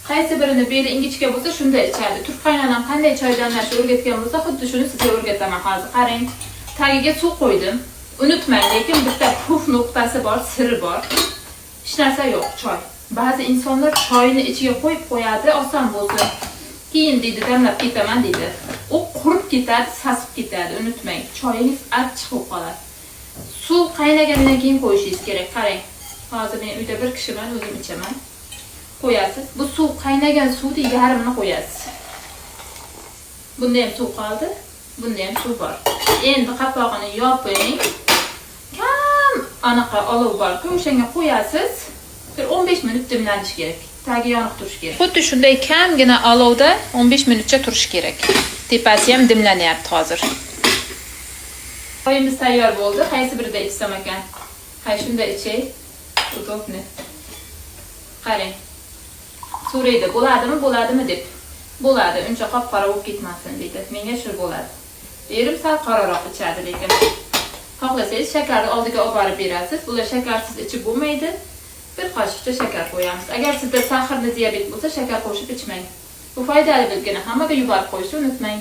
Qaysi birini beli ingichka bo'lsa, shunda ichadi. Turk qaynonam qanday choy damlashni o'rgatgan bo'lsa, xuddi shuni sizga o'rgataman hozir. Qarang, tagiga suv qo'ydim. Unutmang, lekin bitta puf nuqtasi bor, siri bor. Hech narsa yo'q, choy. Ba'zi insonlar choyni ichiga qo'yib qo'yadi, oson bo'lsin. Keyin deydi, damlab ketaman deydi. U qurib ketadi, sasib ketadi, unutmang. Choyingiz achchiq bo'lib qoladi. Suv qaynagandan keyin qo'yishingiz kerak. Qarang. Hozir men uyda bir kishiman, o'zim ichaman. Qo'yasiz. Bu suv qaynagan suvni yarmini qo'yasiz. Bunda ham suv qoldi, bunda ham suv bor. Endi qopog'ini yoping. Kam anaqa olov bor-ku, o'shanga qo'yasiz. Bir 15 minut dimlanishi kerak. Tagi yoniq turishi kerak. Xuddi shunday kamgina olovda 15 minutcha turishi kerak. Tepasi ham dimlanyapti hozir. Choyimiz tayyor bo'ldi. Qaysi birida ichsam ekan? Hay, shunda ichay. Удобно. Qarang. So'raydi, bo'ladimi, bo'ladimi deb. Bo'ladi, uncha qop-qora bo'lib ketmasin deydi. Menga shu bo'ladi. Erim sal qoraroq ichadi lekin. Xohlasangiz shakarni oldiga olib borib berasiz. Bular shakarsiz ichib bo'lmaydi. Bir qoshiqcha shakar qo'yamiz. Agar sizda сахарный диабет bo'lsa, shakar qo'shib ichmang. Bu foydali bilgini hammaga yuborib qo'yishni unutmang.